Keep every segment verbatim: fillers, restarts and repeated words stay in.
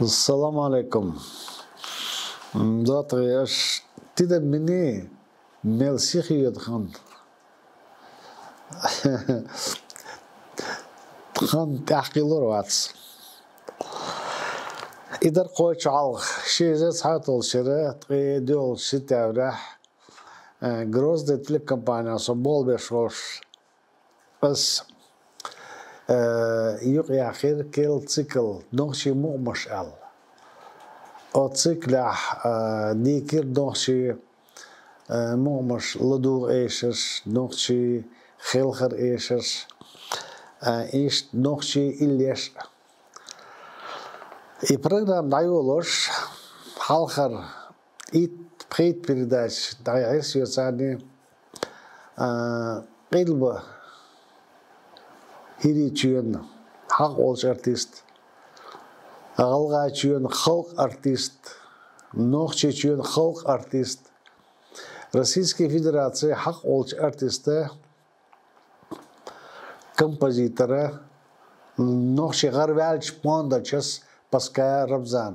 Ассаламу алейкум. М, датгъеш, тида мини мел сих йода хан. Хан тӏехкъилур вац. Идар кхойчу гӏалгӏа ши эзар цхьайтталгӏа шера ткъе доьалгӏа сентябрехь, э, Грозный телекомпания со болх беш волуш. Ас, э, юкъаяьккхира керла цикл «Нохчийн мукъамаш» аьлла. Оцу циклехь, э, дийкира нохчийн, э, мукъамаш, ладугӏу эшарш, нохчийн хелхар эшарш, э, иштта нохчийн иллеш. И программа дӏайолош, хьалхара итт-пхийтта передача дӏаяьхьира соьца, а, къилба ХӀирийчоьнан хьакъ волчу артист, ГӀалгӀайчоьнан халкъан артист, Нохчийчоьнан халкъан артист, Российская Федерация хьакъ волчу артиста, композитора, нохчийн гӀарваьллачу пондарчас Паскаев Рамзан,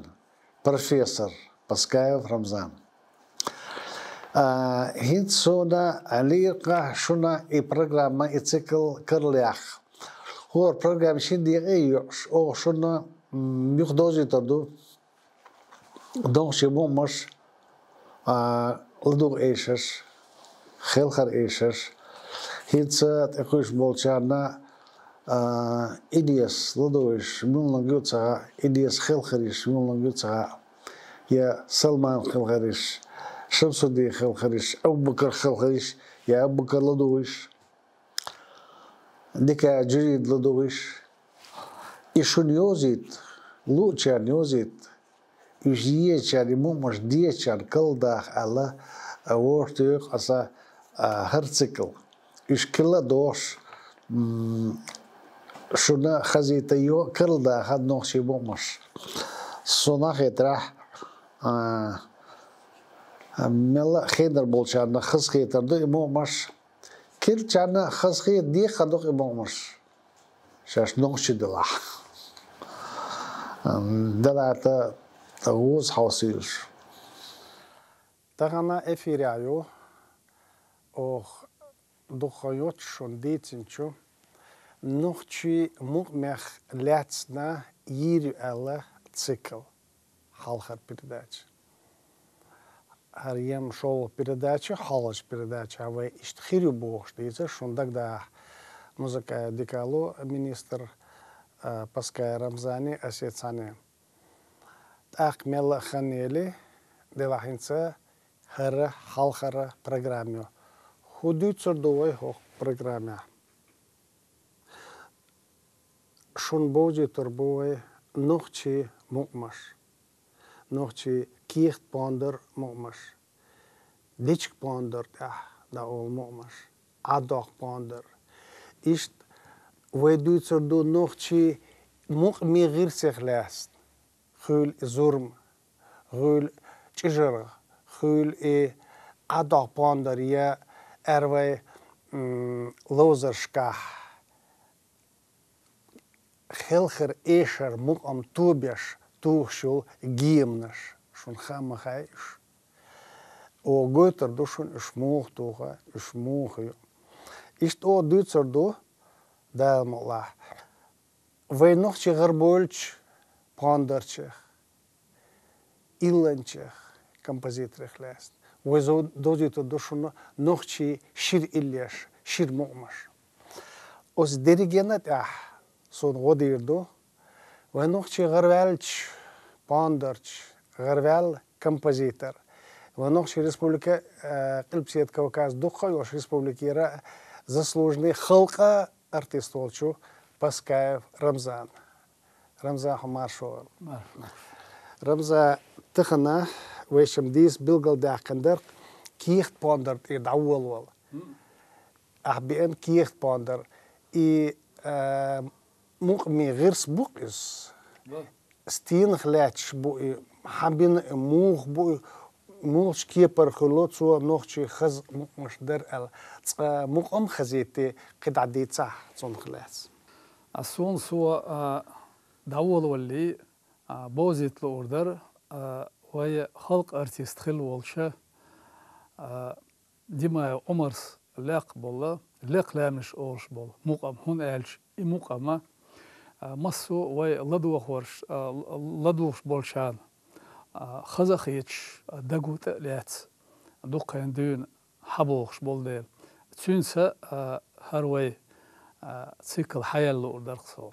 профессор Паскаев Рамзан. А, хӀинца суна лиира-кх шуна и программа, и цикл карладаккха. ХӀора программа шина декъе а йоьуш, оха шуна, м, юха довзуьйтур ду нохчийн мукъамаш, а, ладугӀу эшарш, хелхар эшарш. ХӀинца тӀекхуьуш болчарна, а, Ильяс ладугӀуш муьлханиг ю ца хаьа, Ильяс хелхарш муьлханиг ю ца хаьа, я Салман хелхарш, Шамсудин хелхарш, Абу-Бакар хелхарш, я Абу-Бакар ладугӀуш. Дика Джурид ладугӀуш. И шуна йовзийта, луучарна йовзийта, уьш езачарна, и мукъамаш дезачарна карладаккха аьлла, а, вовшахтоьху аса, а, хӀара цикл. Уьш карла а дохуш, м, шуна хазийта йо-, карладаха нохчийн мукъамаш. Суна хетарехь, а, мелла а хенара болчарна хазахетар ду и мукъамаш. Керлачарна хазахета декхар ду-кх и мукъамаш, шаьш нохчий делахь. Ам, далата гӀоза хьовсийла шу. Тахана эфирехь ю оха дукха йоццуш шуна дийцинчу «Нохчийн мукъамех лаьцна йийр ю» аьлла цикл. Хьалхара передача. ХӀара ем шолгӀа передача, хьалхарчу передачехь вай иштта хир ю бохуш дийцира шуна дагадахь, музыкан дикалу министр, а, Паскаев Рамзани, асе цхьаьна. ТӀаккха мелла а хан ели, делахь хӀинца хӀара хьалхара программа ю. ХӀун дуьйцур ду вай хӀокху программехь? Шуна бовзуьйтур бу вай нохчийн мукъамаш, нохчийн кехат-пондар мукъамаш, дечиг-пондар тӀехь дӀаолу мукъамаш, Ӏаддоккху пондар. Иштта вай дуьйцур ду нохчийн мукъамийн гӀирсех лаьцна. Хуьлу и зурма, хуьлу чӀижаргӀа, хуьлу и Ӏаддоккху пондар я аьрру вай, м, ловзаршкахь хелхар эшар мукъам тобеш тухуш йолу гимнаш. Шуна хаа ма хаьа уьш. Оха гойтур ду шуна уьш муха туху, уьш муха ю. Иштта оха дуьйцур ду, Дала мукъалахь, вай нохчийн гӀарабевллачу пондарчех, илланчех, композиторех лаьцна. Вай зо-, довзуьйтур ду шуна нохчийн шира иллеш, шира мукъамаш. Оцу дерригена тӀехь суна гӀо дийр ду вай нохчийн гӀарваьллачу пондарчу, гӀарваьлла композитор, вай Нохчийн Республика, э, Къилбаседа Кавказ дуккха а йолуш республикера заслуженный халкъан артист волчу Паскаев Рамзан. Рамзан, хьо маршо. Маршо. Рамзан, тахан вайшимма дийца билгалдаьккхина дар кехат пондар тӀера дӀаволавала. Ахь биъна кехат пондар. И, а, мукъамий гӀирс бу-кх иза. Стенах лаьтташ бу и, хьан бина и, муха бу и, муха кепара хуьлу цо нохчий хаза мукъамаш дар аьлла. Цкъа мукъам хазийта кхидӀа дийцахь цунах лаьцна. А суна со, а, дӀаволавалале, а, бовзийта луур дар, а, вай халкъан артист хилла волча, а, Димаев Ӏумарс лекха болу, лекха лаьмнаш олуш болу мукъам, хӀунда аьлча и мукъама, а, массо а вай ладогӀарш, а, ладугӀуш болчарна, а, хаза а хеташ, а, даго тӀе а лаьцна, дуккха хан дуьйна хьабогӀуш болу дела. Цуьнца, а, хӀара вай, а, цикл хьаяьлла луур дара-кх со.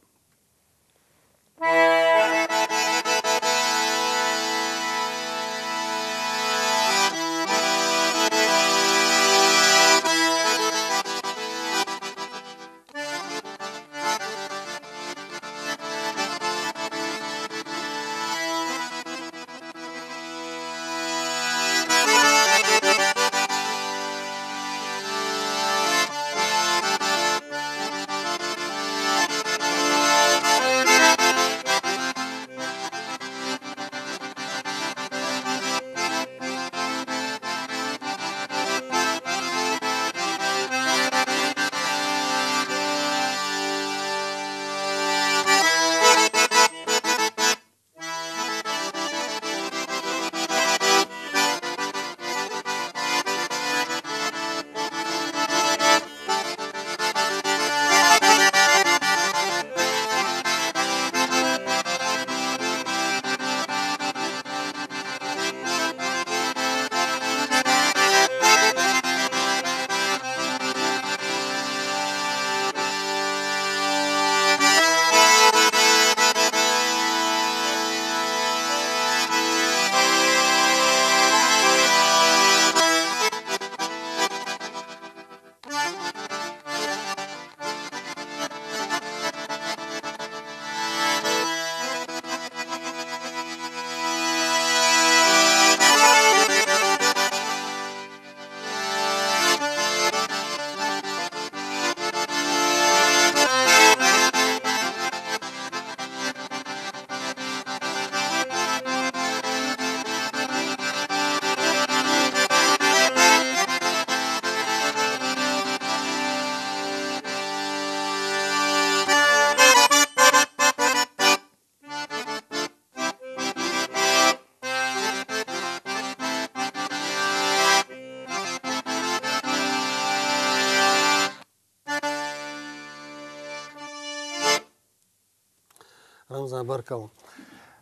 Рамзан, баркалла.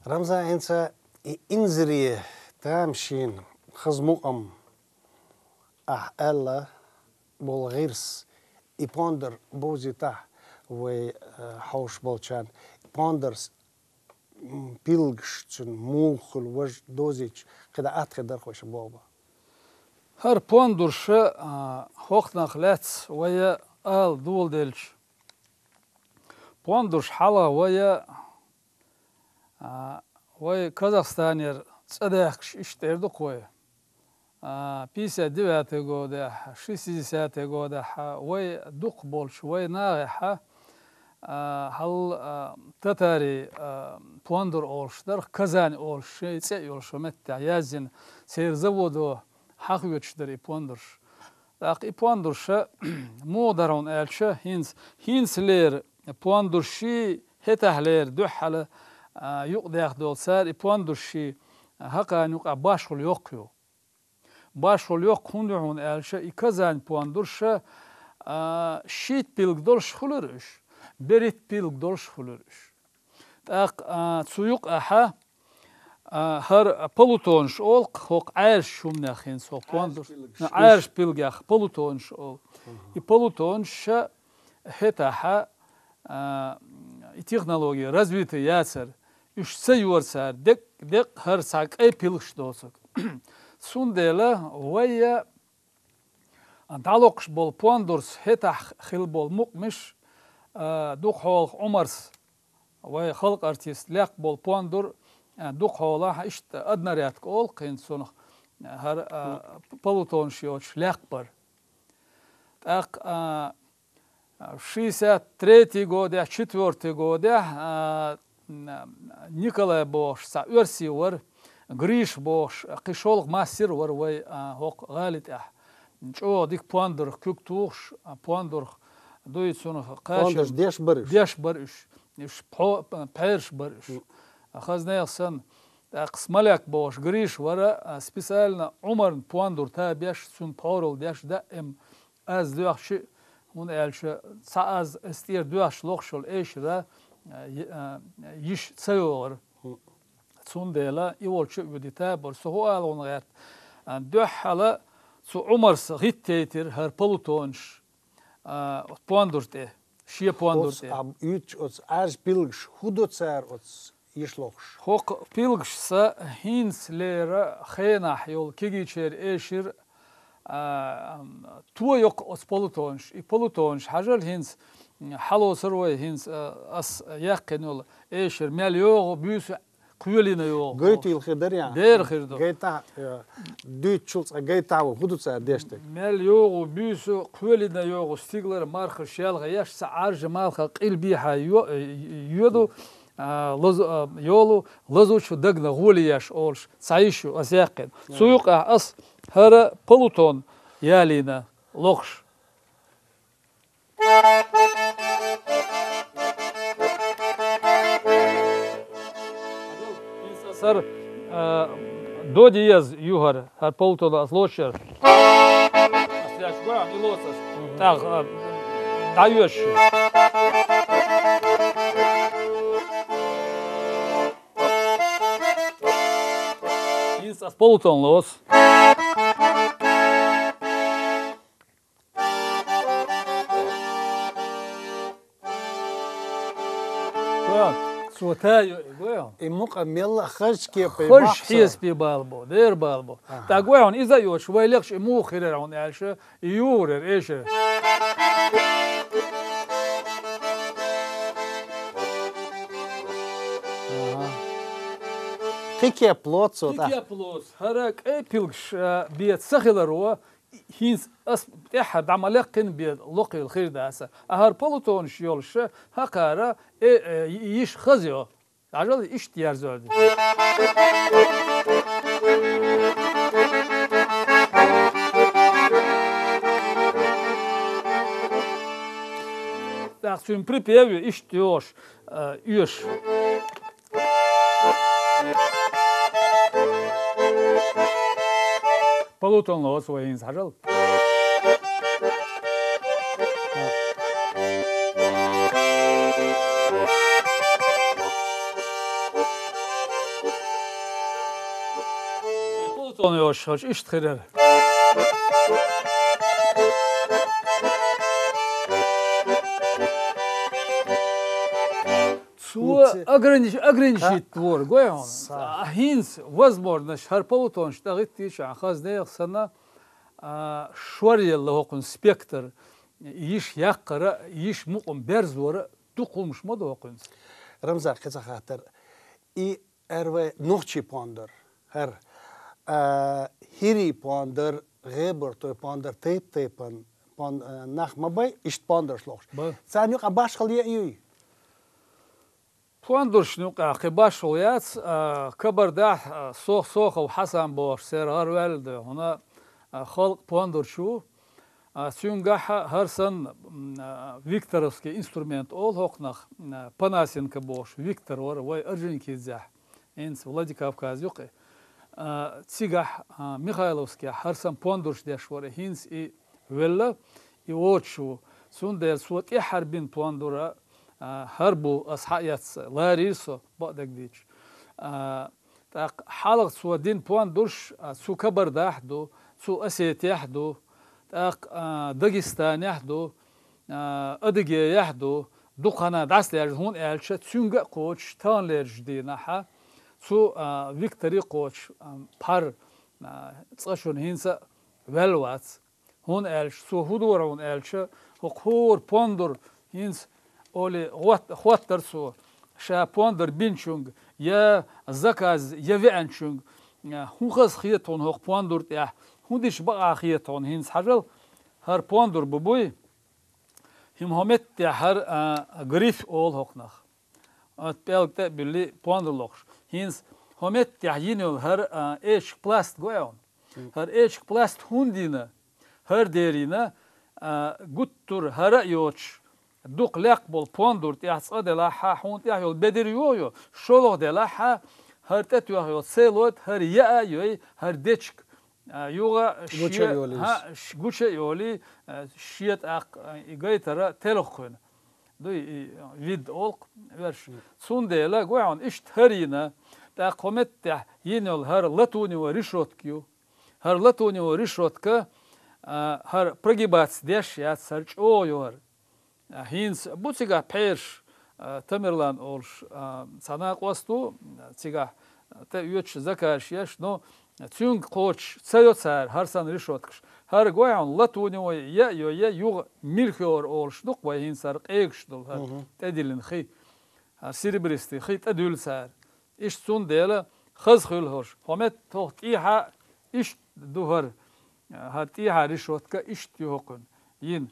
Рамзан, хӀинца и инзаре тамашийна хаза мукъам ахь аьлла болу гӀирс, и пондар бовзийтахь вай, э, хьовш болчарна. И пондар с-, м, пилгаш цуьнан муха хуьлу важа дозийча, кхидӀа атта хир дара-кх вайша боху бан. ХӀара пондурша, а, хӀокхунах лаьцна вай ала доладелча, пондурш хьалха вай, а, вай Казахстанера цӀа даьхкаш иштта эр ду-кх вай. А, пятьдесят девятый годехь, шестидесятый годехь вай дукхахболчу вай нахехь, а, хьал, а, татарий, а, пондур олуш дара, Казань олуш, шайн цӀе а йолуш, меттехь яздина, церан заводо хьахоьцуш дара и пондурш. ТӀаккха и пондурша муха дара хьуна аьлча, хӀинца, хӀинцалера пондурший, хӀетахьлера дуьххьала, а, юкъадаьхна долу цара и пондурший, а, хӀокхарна юкъахь башхалла йоккха ю. Башхалла йоккха хӀунда ю хьуна аьлча, и Казань пондурша, а, шийтта пилг долуш хуьлура уьш, берхӀитта пилг долуш хуьлура уьш. ТӀаккха, а, цу юкъахь, а, хӀара полутонаш олу-кх хӀокху Ӏаьржачу хӀуманех, хӀинца хӀокху пондур-, Ӏаьржа пилгаш. Ӏаьржа пилгех полутонаш олу. Мгм. И полутонаша хӀетахь, а, и технология развитая яцара, уьш ца йора цара, декъ-, декъа хӀара цхьа кӀайн пилгаш доцург. Цундела вай дӀалокхуш болу пондурс, хӀетахь хилла болу мукъамаш, а, дукха хьолах Ӏумарс, вай халкъан артист, лекха болу пондур, а, дукха хьолахь, иштта однорядка олу-кх хӀинца цунах, а, хӀара, а, полутонаш йоцуш лаьтта бар. ТӀаккха, а, шестьдесят третий годехь, четвёртый годехь, а, м, Николай бохуш цхьа оьрси вара, Гриша бохуш, кхин шолгӀа мастер вара вай, а, хӀокху гӀали тӀехь. ЧӀогӀа дика пондарх куьг тухуш, а, пондарх дуй цунах кхача. Пондарш деш бара уьш? Деш бара уьш. Уьш пхьо-, пхьераш бара уьш. М. Хаза нехан санна, тӀаккха Смоляк бохуш Гриша вара, а, специально Ӏумарна пондур табеш, цунна пхьоралла деш даим аз доьхча, хӀунда аьлча, цхьа аз ас тӀера доьхча лохуш йолу эшара, а, йи-, а, йиш ца йогӀура. Хм. Цундела и волчу а вуьдита бара. Со хӀун ала хьуна гӀерта? А, дуьххьала цу Ӏумарса гӀиттайтира хӀара полутонаш, а, пондур тӀе, шен пондур тӀе. Оцу а, уьйцу оцу Ӏаьржа пилгаш хӀун ду цара оцу йиш лохуш? ХӀокху пилгашца хӀинцалера хенахь йолу кегийчеран эшар, а, ам, то йоккха оцу полутонаш. И полутонаш хьажал хӀинца, м, хьалоцур вай хӀинца, а, ас яьккхина йолу эшар мел йогӀу, буьйса кхоьлина йогӀу. Гайтийла хир дара ян? Дера хир ду. Гайта, э, дуьйцучул цкъа гайта ву, хӀун ду цара деш дерг? Мел йогӀу, буьйса кхоьлина йогӀу, стигалара мархаш шелха еш, цхьа Ӏаьржа малха къилбехьа йо-, э, йоьду, а, лазу-, а, йолу, лазучу дагна гӀоли еш олуш, цхьа йиш ю, ас яьккхина. Цу юкъахь ас хӀара полутон ялийна лохуш. Сар, а, до диез ю хӀара, хӀара полутон ас лоцуш яра. Ас лаьш гой, и лоцу ас. ТӀаккха, а, дӀайоьшу. ХӀинца ас полутон лоцу. Гой, цо та йо-, гой. И мукъа мелла хазачу кепе хазачу махса. Хьесапе бала бу, дера бала бу. Аха. ТӀаккха гой хьуна иза а йоцуш, вай лекхаш и муха хир яра хьуна аьлча, и юхур яра, эшар. Аха. Кхин кеп лоцу цо тӀаккха. Кхин кеп лоцу. ХӀара кӀай пилгаш, а, бен ца хиларо, хӀинца ас тӀаьххьара дӀа ма леккхина бен локхийла хир дац. А хӀара полутонаш йолуш хӀокхара, э, э, йиш хаза йо. Хьажал, иштта ерзор ду. ТӀаккха цуьнан припев ю иштта йогӀуш, э, оьшу. Полутон лоцу вай хӀинца, хьажал. Полутон йоцуш, хӀорш иштта хир яра. Цо огранич-, ограничить вора, гой хьуна. А хӀинца возможность хӀара полутонаш тӀе гӀиттийча, хаза нехан санна, а, шоръелла хӀокхуьнан спектр, йиш яккхара, йиш мукъам берзора, дукха хӀумаш ма ду хӀокхуьнца. Рамзан, кхин цхьа хаттар. И Эр вай нохчий пондар, хӀара, а, хӀирий пондар, гӀебартой пондар, тайп-тайпан пон-, а, нах ма бай, иштта пондарш лохуш. Ба. Царна юкъа башхалла е а юй? Пондаршна юкъа кхин башхалла яц, а, Кабардахь, а, Сох-, Сохов Хьасан бохуш, церан гӀараваьлла ду, хӀуна, а, халкъ пондарш ву. А, цуьнгахь хӀара санна, м, а, викторовский инструмент олу хӀокхунах, м, а, Панасенко бохуш, Виктор вара вай Орджоникидзехь, хӀинца Владикавказ юккъе. А, цигахь, а, Михайловскехь хӀара санна пондурш деш вара, хӀинца и велла, и воцуш ву. Цундела цо тӀаьххьара бина пондура, а, хӀара бу, ас хьаэцна, ларийра со, бакъдерг дийцича. А, ТӀаккха хьалха цо дина пондурш, а, цу Кабардахь ду, цу Осетехь ду, тӀаккха, а, Дагестанехь ду, а, Адыгейхь ду, дукха ханна дӀасадаьржина, хӀунда аьлча цуьнга а кхочуш, таханлерчу дийнахьа цу, а, Викторе кхочуш, а, пхьар, а, цкъачунна хӀинца а ваьлла вац. ХӀунда аьлча, цо хӀун дора хьуна аьлча, хӀокху хӀора пондур хӀинца олий гӀот-, хӀоттара цо. ша пондар бинчунга, я заказ, я веанчунга, а, хӀун хаза хета хьуна хӀокху пондур тӀехь, хӀун дича бакъахьа хета хьуна хӀинца хьажал, хӀара пондур бу буй, хӀима хӀо меттехь хӀара, а, гриф олу хӀокхунах. Оцу пӀелга тӀе а буьллий, пондур лохуш. ХӀинца хӀо меттехь йина йолу хӀара, а, эчиг пласт гой хьуна. ХӀара эчиг пласт хӀунда йина? ХӀара дерина, а, гуттар хӀара а йоцуш, дукха лекха болу пондур тӀехь цкъа делахь, хьан хьуна тӀехь йолу бедар йо а йо, шолгӀа делахь, хьан хӀара тӀетоьхна йолу целлоид, хӀара яа а йой, хӀара дечиг, а, юха гуча а шен, йолуьйтуш. ХӀа, ш-, гуча а йолий, а, шен тӀаккха, а, и гайтара телха кхуьнан. Дуй и вид олу-кх ваьш. Цундела, гой хьуна, иштта хӀара йина, тӀаккха хӀо меттехь йина йолу хӀара латуневая решётка ю. ХӀара латуневая решётка, а, хӀара прогибаться деш яц, хӀара чӀогӀа ю хӀара. А, хӀинца бу цигахь пхьераш, а, Тамерлан олуш, а, цхьа накъост ву, цигахь тӀеоьцуш заказаш еш, но цуьнга кхочуш ца йо цара хӀара санна решёткаш. ХӀара гой хьуна латуневая я а йо, я юха мельхиор олуш ду-кх вай хӀинца хӀара къегаш долу хӀара тӀедиллина хи. ХӀара серебристый хи тӀедуьллу цара. Иштта цундела хаза хуьлу хӀорш. ХӀо метта хӀокху тӀехьа иштта ду хӀара, хӀара тӀехьа решётка иштта ю хӀокхуьнан йина.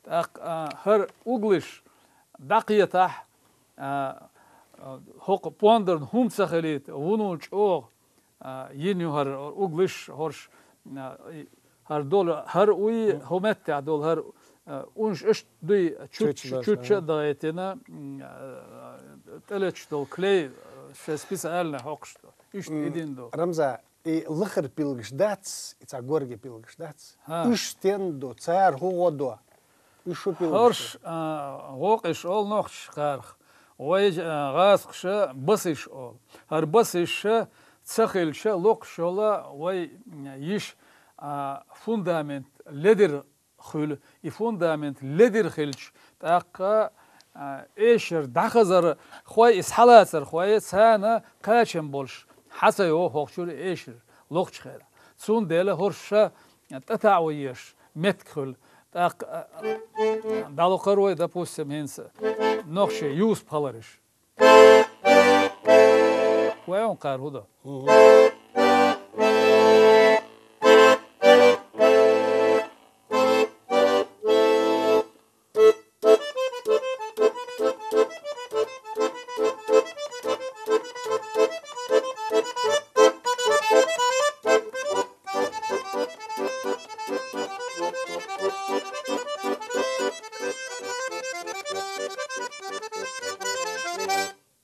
ТӀаккха, а, хӀара углиш дӀакхетахь, а, а, хӀокху пондарна хӀума ца хилийта, вуно чӀогӀа, а, йина ю хӀара углиш хӀорш, а, и, хӀара долу, хӀара уй, хӀо меттехь долу хӀара, а, унш иштта дуй, чучча, чучча а дагӀийтина, м, а, тӀелеташ долу клей, а, шайн специально хьокхуш ду. Иштта и дина ду. Рамза, и лахара пилгаш дац, и цхьа горга пилгаш дац? ХӀа. Уьш стен ду, цара хӀун гӀо до? Уьш хӀун пилгаш ду? ХӀорш, а, гӀокъиш олу нохчашкарах. Вай, а, гӀазкхаша басиш олу. ХӀара басиша ца хилча, локхуш йола вай, м, йиш, а, фундамент ледира хуьлу. И фундамент ледира хилча, тӀаккха, а, эшар дӀахазар хой, и схьалацар хой, царна кхачам болуш хьан ца йо хӀокху чуьра эшар лохучу хенахь. Цундела хӀорш ша тӀатаӀо еш меттиг хуьлу. ТӀаккха, а, а, дӀалокхур вай, допустим, хӀинца нохчий юсуп хьалариш. Вай он кхара хӀу ду?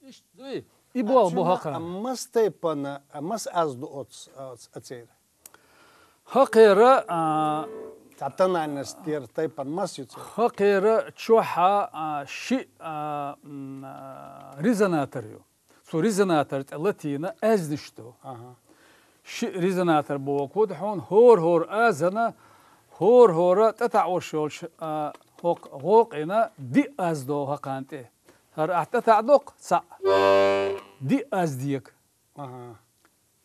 Иштта дуй. И боху бу хӀокхарна. А мас тайпана, а мас аз ду оц-, оц-, оцера? ХӀокхера, а, цхьа тональность дера тайпана мас ю цера? ХӀокхера чохьа, а, ши, а, м, а, резонатор ю. Цу резонатор тӀе латийна аьзнаш ду. Аха. Ши резонатор боху ду хьуна, хӀора-хӀора азана, хӀора-хӀора тӀатаӀош йолчу, а, хӀокху гӀокъина диъ аз до хӀокхарна тӀе. ХӀара ахь тӀатаӀдоккху цхьаъ, диъ аз дега. Аха.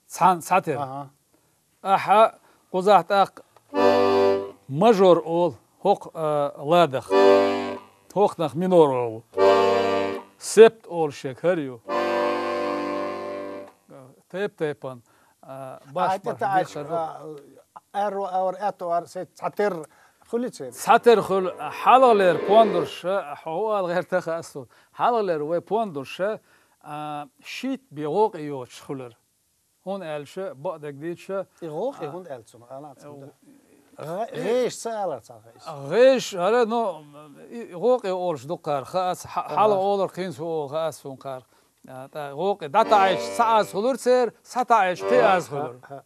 Цхьан-, цхьатера. Аха. Ахьа кхузахь тӀаккха мажор олу, хӀокху, а, ладах. ХӀокхунах минор олу. Септ олу шег хӀара ю. Тайп-тайпана, а, баш-баш тӀе таӀаш, дехар ду. А, аьрру авар, аьтту авар, се цхьатера хуьлу церан? Цхьатера хуьлу. Хьалхалера пондурша, хьо хӀу ала гӀерта хаьа суна. Хьалхалера вай пондурша, а, шийтта бен гӀокъе йоцуш хуьлура. ХӀунда аьлча, бакъдерг дийцича, и гӀокъе а, хӀунда аьлла цунах, ала цунах? ГӀе-, гӀеш ца алара царах иза? ГӀеш, хӀара, ну, и гӀокъе олуш ду кхара, хаац, хьа-, хьалха олар кхин цу олу хаац суна кхара. А, тӀа гӀокъе дӀатаӀийча цхьа аз хуьлура церан, схьатаӀийча кхин аз хуьлура.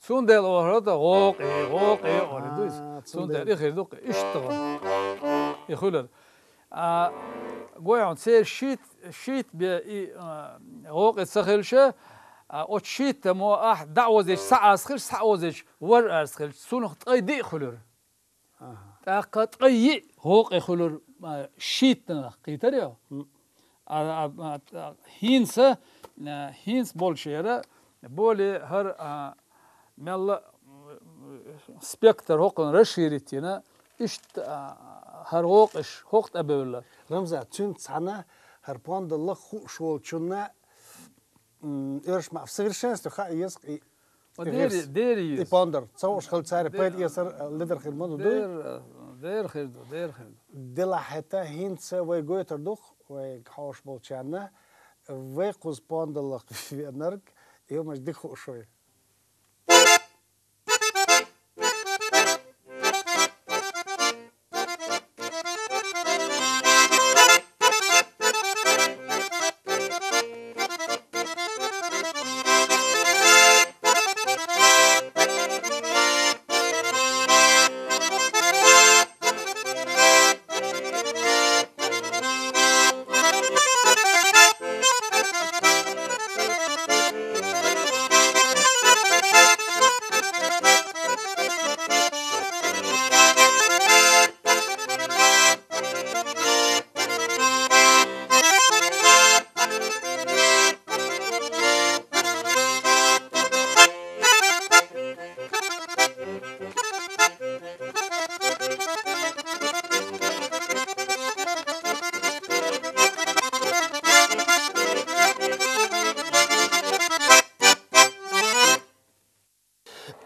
Цундела олу хӀара гӀокъе, гӀокъе олу ду иза. А, цундела. Цундела и хир ду, иштта гӀо. И хуьлура. А, гой хьуна, церан шийтта, шийтта бен и, а, гӀокъе ца хилча, а, оцу шийттамо ахь дӀа а озийча, цхьа аз хилча, цхьа озийча, важа аз хилча, цунах ткъе диъ хуьлура. Аха. ТӀаккха ткъе йиъ гӀокъе хуьлура, а, шийттанах, кхийтарий хьо? М. А, а, а, а, хӀинца, а, хӀинца болчера более хӀара, а, мелла, а, спектр хӀокхунна расширить йина, иштта, а, хӀара гӀокъаш хӀокху тӀе бевлла. Рамзан, цуьнца цхьаьна ХӀара пондар лакха хууш волчунна, м, эрш ма в совершенстве хаа еза и, и Дери, вирс. Дери И еза. Пондар. Ца хууш хила цари Де-, пайда эцар, э, лидар хила ма ду, дуй? Дер, э, дер хир ду, дер хир ду. Дела хӀета хӀинца вай гойтар дух, вай хьош болчарна, вай кхуз пондар лакха венарг, и хӀумаш дика хууш вай.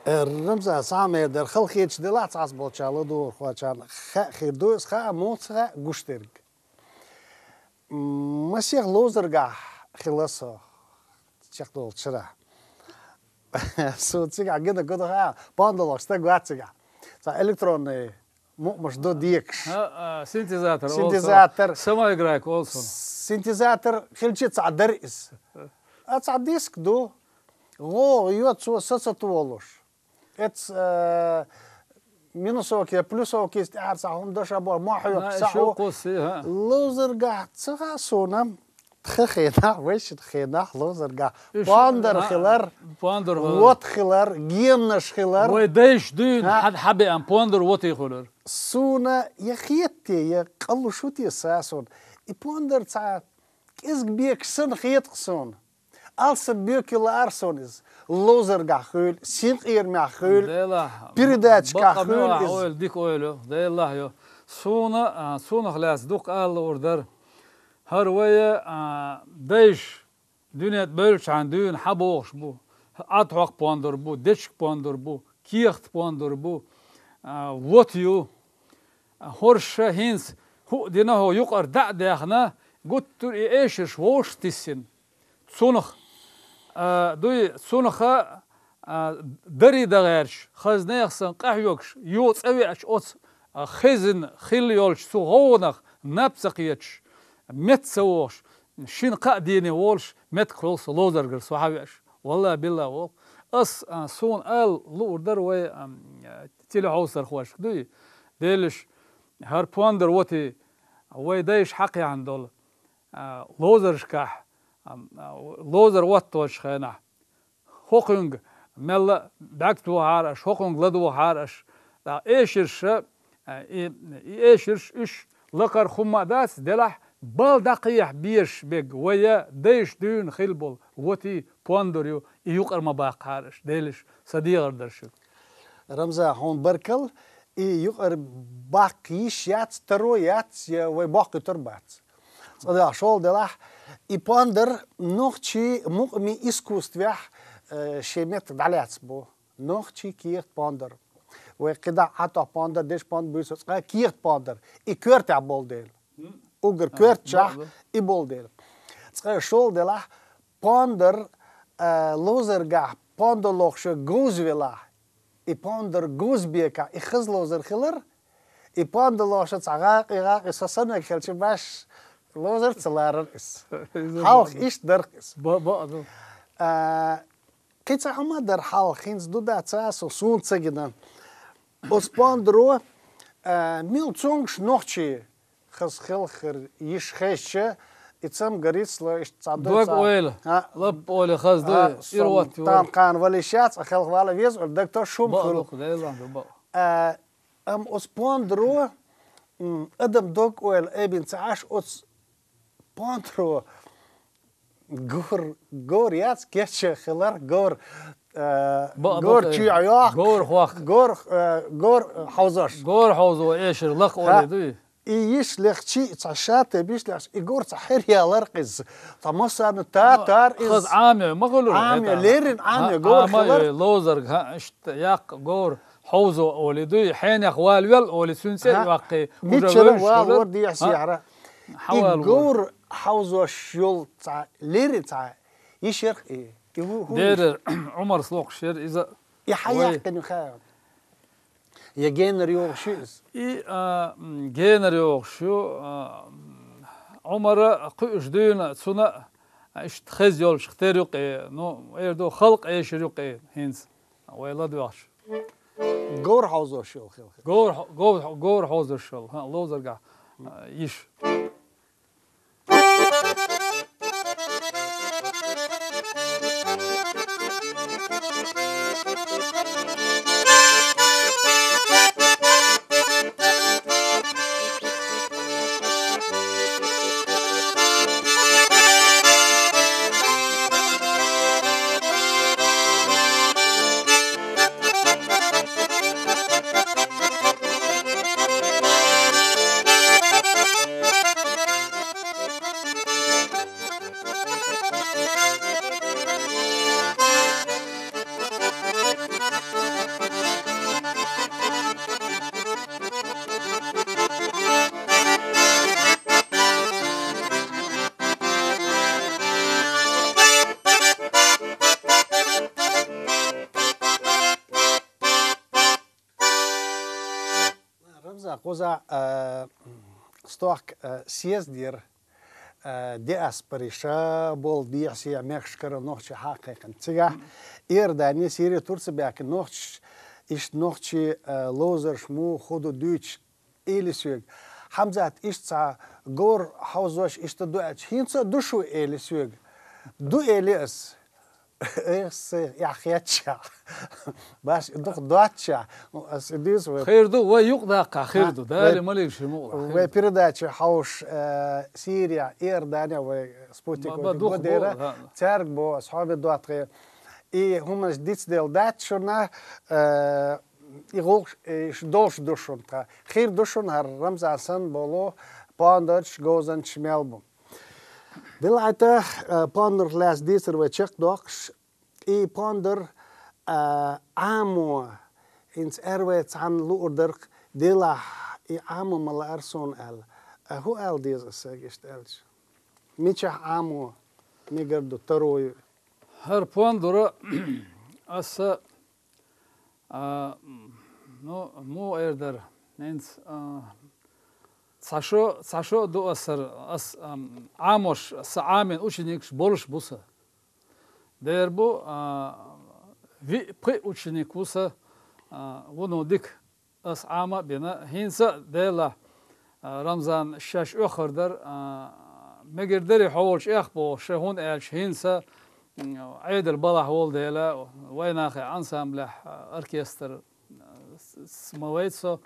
Рамзан, самая дер халхетча дела цхьацца болча ладугӀурхочарна хаа хир ду, из хаа муца хаа гуш дерг. М, масех ловзаргахь хила со чекхдолчара. Со цигахь гина гуда хаа, пондар лакха стаг вац цигахь. Цхьа электронный мукъамаш ду декаш. А, а, синтезатор, Синтезатор. Самоиграйка олу цунах. Синтезатор хилча цхьа дар из. А цхьа диск ду. ГӀо йо цо сацат волуш. Эц, э, минусовки, плюсовки из тӀаьхьара цхьа хӀума даша бо, мохь йо, На, цхьа ишо о. Кхуссий, хӀа. Ловзаргахь ца хаа суна, тха хенахь, вайшин хенахь ловзаргахь Иш-, пондар а, хилар, пондар хилар. Вот хилар, генаш хилар. Вай дайш дуьйна ХӀа. Хьад хьабеан пондар вот и хилар. Суна я хетте, я къалуш ву те са суна. И пондар цхьа кӀезиг бекаш санна хетакъ суна. Алсам боьки лаар суна иза. Ловзаргахь хуьлу, синкъерамехь хуьлу, Делахь, передачкахь бакъ хуьлу муьлахь иза. Ойла, дика ойла, Делахь йо. Суна, а, сунах лаьцна дукха ала луур дара. ХӀара вай, а, дайш, дуьнен тӀе бевллачхьана дуьйна хьан бохуш бу? Ӏад хьокху пондар бу, дечиг пондар бу, кехат пондар бу, а, вот ю. ХӀорш хӀинца хӀуъа дина хӀо юкъара дӀа а даьхна, гуттар и эшарш вовшах тиссина. Цунах, а, дуй, цунах, а, дарий дан гӀерташ, хаза нехан санна къахьоьгуш, юха цӀа веача оцу, а, хезна хилла йолчу цу гӀовгӀанах наб ца кхеташ, метта ца вогӀуш, шина кхаа дене волуш, меттахъхуьлу со ловзаргара со хьан веаш. Валла, билла волу. Ас, а, суна ала луур дара вай, а, телехьовсархошка дуй. Делиш, хӀара пондар вот и вай дайша хьакхехьна долу, а, ловзаршкахь, а, а, ловзар отточу хенахь. ХӀокхуьнга мелла бӀаьрг тухьара аша, хӀокхуьнга ладухьара аша. ТӀаккха эшарша, а, и, и эшарш уьш лакхара хӀумма а дац, делахь бала дӀакхехьа безаш бега вай дайша дуьйна хилла болу, вот и пондар ю, и юкъара ма баккхахьара аша, делиш, сан дегӀар дара шуьга. Рамзан, хьуна баркалла, и юкъара баккха йиш яц, таро яц, я вай боккхуьйтур бац. Цкъа делахь, шолгӀа делахь, и пондар нохчийн мукъамийн искусствехь, э, шен меттиг дӀалаьцна бу. Нохчийн кехат пондар. Вай кхидӀа Ӏатох пондар, деш пондар буьйса, цкъа кехат пондар. И коьртехь болу дела. Уггар А, коьртачохь бакъ ду. И болу дела. Цкъа шолгӀа делахь, пондар, э, ловзаргахь пондар лохуша говза велахь, и пондар говза бекахь, и хаза ловзар хилар, и пондар лохуша цхьа гӀакъи-гӀакъи со саннарг хилча баш ловзар ца ларар иза. Иза Хьалха бакъ ду. Иштта дарх иза. Ба-, бакъ ду. А, кхин цхьа хӀума дара хьалха, хӀинца ду дац а со, суна ца гина. Оцу пондаро, а, мила цуьнгаш нохчий хаза хелхар йиш хезча, и цамгарицло иштта цхьа дог дуй цхьа ойла, а, лап ойла хаза дуй, а, ирват сон юр. Там кхана валиш яц, а хелха вала веза, ойла даг то шум Бакъ хуьлу. Ду, Делан ду, бакъ. А, ам оцу пондаро, м, адам дог ойла эбин ца Ӏаш, оцу пондаро гор, гор яц кеча хилар, гор, э, Бакъ ду, гор э, чуьйа йохк, гор хохк. Гор, э, гор хьовзош. Гор хьовзо эшар лакха Ха. Ойла дуй. И йиш лехчи, цхьа шатӀа йиш лехчи, и говр цхьа хӀеръялар къиза. Цхьа массарна та-, тар из. Хаза Ӏамий ма хуьлура, Ӏамий, хӀета. Леррина Ӏамий, говр Ӏамий хилар. Ловзарг, хӀа, иштта яккха говр хьовзо оли дуй, хьенех валвел оли, цуьнан цӀе а йоккхий, мичара уже валор дехьа сехьара. И говр хьовзош йол цхьа леррина цхьа йиш яр-кх и. И хӀу-, хӀу Деррера Ӏумарс лохуш яра иза. И хьан яьккхина ю хаьа? Я генара йогӀуш ю иза? И, а, м, генара йогӀуш ю, а, м, Ӏумара кхуьуш дуьйна, цунна, а, иштта хеза йолчух тера ю-кх и, ну, эр ду, халкъ эшар ю-кх и хӀинца, вай ладоьгӀча. Говр хьовзош йолу хила хир. Говр хьо-, говр хьо-, говр хьовзош йолу, хӀа, ловзаргахь, а, йиш. Рамзан, кхузахь, а, стохка, а, съезд яра, а, диаспориша болу дехьа-сехьа мехкашкара нохчий хьакхайкхина. Цигахь Иордани, Сири, Турци баьхкина нохчаш, иштта нохчий, а, ловзарш муха хӀун ду дуьйцуш, элира соьга: «Хьамзат, иштта цхьа говр хьовзош иштта ду аьлча, хӀинца а ду шу?» — элира соьга. «Ду», — элира ас. Эх, са, я хетча. Баш, дукха доцча. Ас и дуьйцу вай. Хир ду, вай юкъадаккха хир ду. Дали малик ши мукъла. Вай передача хьовш, э, Сирия, Иордания, вай спутник ба-, ба-, вай дух бо дера. Бо, да. Цаьрга бо, ас хьо бе доттагӀе. И хӀуманаш дицделла дац шуна, э, и гӀуллакхаш, э, ш-, долуш ду шуна тхан. Хир ду шуна хӀара Рамзан санна болу пондарш, говзанчаш мел бу. Делахь а, э, пондурх лаьцна дийцар вай чекхдоккхуш, и пондур, э, Ӏамо, хӀинца аьр вай цхьаьна луур дара-кх, делахь и Ӏамо ма лаара суна аьлла. Э, хӀун ала деза аса, иштта аьлча? Мичахь Ӏамо мегар ду, таро ю? ХӀара пондура аса А, ну, муха эр дара? ХӀинца, а, цхьа шо, цхьа шо а ду аса, ас, ам, Ӏамош, сан Ӏамийна ученикаш болуш бу сан. Дера бу, а, виъ-пхиъ ученик ву сан, а, вуно дика ас Ӏама а бина. ХӀинца а, делахь, а, Рамзан шаьш оьххар дара, а, мегар дарий хьо волчу эх боху шайн, хӀунда аьлча хӀинца, м, Ӏедал балахь волу дела, вайнахе ансамблехь, а, оркестр, а, с-, с-, ма вайта со,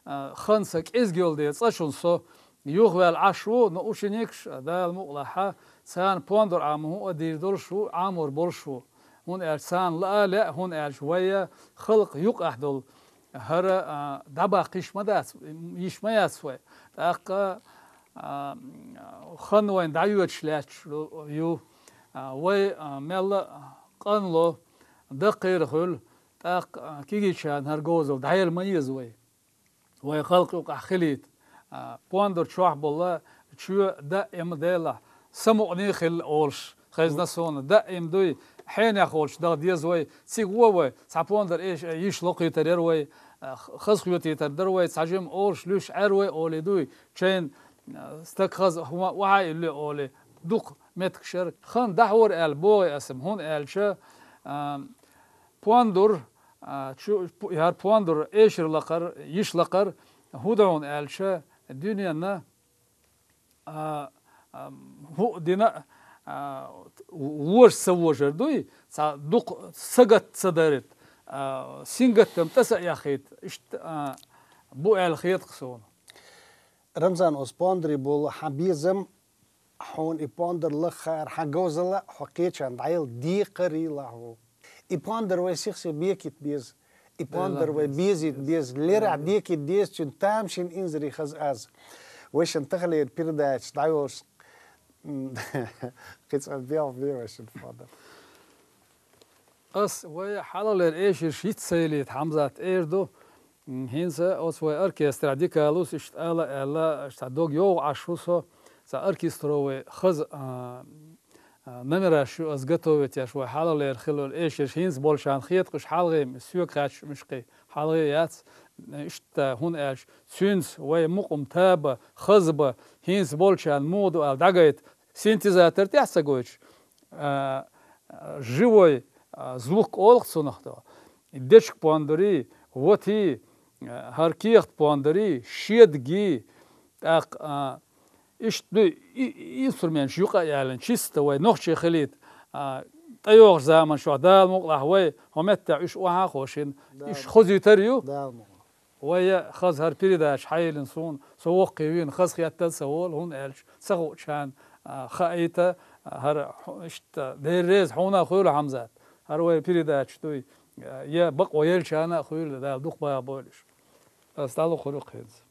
а, хан сан кӀезиг йолу дела, цкъачунна со юхаваьлла Ӏаш ву, но ученикаш, а, Дала мукъалахь, царна пондур Ӏама хӀун а дийр долуш ву, Ӏамор болуш ву. ХӀунда аьлча царна лаа лаьа, хӀунда аьлча вай халкъ юкъахь долу хӀара, а, дӀабаккха йиш ма дац, йиш ма яц вай. ТӀаккха, а, хан вайна дӀайоьдуш лаьтташ ю, а, вай, а, мелла а къанло, даккхийра хуьлу, тӀаккха, а, кегийчарна хӀара говзалла дӀаяла ма еза вай. Вай халкъ юкъахь хилийта. А, пондур чохь болла, чоь даим делахь, самукъане хилла олуш, хезна суна, даим дуй, хьенех волчу даха деза вай, цига вон вай, цхьа пондур эш, йиш локхуьйтар яра вай, а, х-, хазахоьтуьйтар дара вай, цхьа жимма олуш, луьйш Ӏер вай олий дуй, чайн, а, стаг хаза хӀума охьа а йилле олий, дукха меттигаш яра. Хан дӀахьора аьлла боху аса, хӀунда аьлча, а, пондур, а, чу-, пу-, яр пондур эшар лакхар, йиш лакхар, хӀун ду хьуна аьлча, дуьненна, а, а, хӀуъа дина, а, вожа ца вожар дуй, цхьа дукха сагатта ца дарит, а, сингаттам тӀе ца а яххийта, иштта, а, бу аьлла хета-кх суна. Рамзан, оцу пондуре болу хьан безам, хьуна и пондур лаххара, хьан говзалла хьо кхечарна дӀаяла декхарийлахь ву. И пондур вай сих-сиха бекийта беза. И пондур вай безийта беза. Лерахь бекийта деза, цуьнан тамашийна инзаре хаза аз. Вешан тахлер передача дӀайолуш, м, кхин цкъа белхь бе вешан фада. Ас вай хьалхалера эшарш йиц ца йилийта, Хьамзат, эр ду. М, хӀинца оцу вай оркестрехь дика лус иштта ала аьлла, иштта дог йогӀу Ӏаш ву со, цхьа оркестровый хаза, а, а, номераш ю ас готовить еш, вай хьалхалера хилла эшарш хӀинца болчарна хетакъуш хьалхе, соьга хаьттича муьшкхий хьалхе яц, иштта хӀунда аьлча, цуьнца вай мукъам таба, хаза ба, хӀинца болчарна муха ду аьлла дӀагайта, синтезатор тӀехь а ца гойтуш, а, живой, а, звук олу цунах до. Дечка пондарий, ватий, а, хӀара кехат пондарий, шедагий, тӀаккха, а, иштта ду и, и инструменташ юкъа а ялийна, чисто вай нохчий хилийта, а, тӀейогӀучу заманчохь Дала мукъалахь вай хӀокху меттехь уьш охьа а ховшийна, уьш хозуьйтур ю. Дала мукъалахь. Вай я хаза хӀара передача хьайиллина суна, со воккхавина, хазахетта а ца волу, хӀунда аьлча ца хуучарна, а, хаийта, а, хӀара хьо-, иштта, Дела реза хьуна а хуьлу, Хьамзат. ХӀара вай передача дуй, а, я бакъо елчарна а хуьлу, Дала дукха баха бойла уьш. Ас дӀалохур ву хӀинца.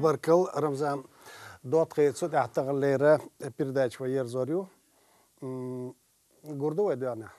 Баркалла, Рамзан. ДоттагӀий, цу тӀехь тахлера передача вай ерзор ю. М, гур ду вай доьхна.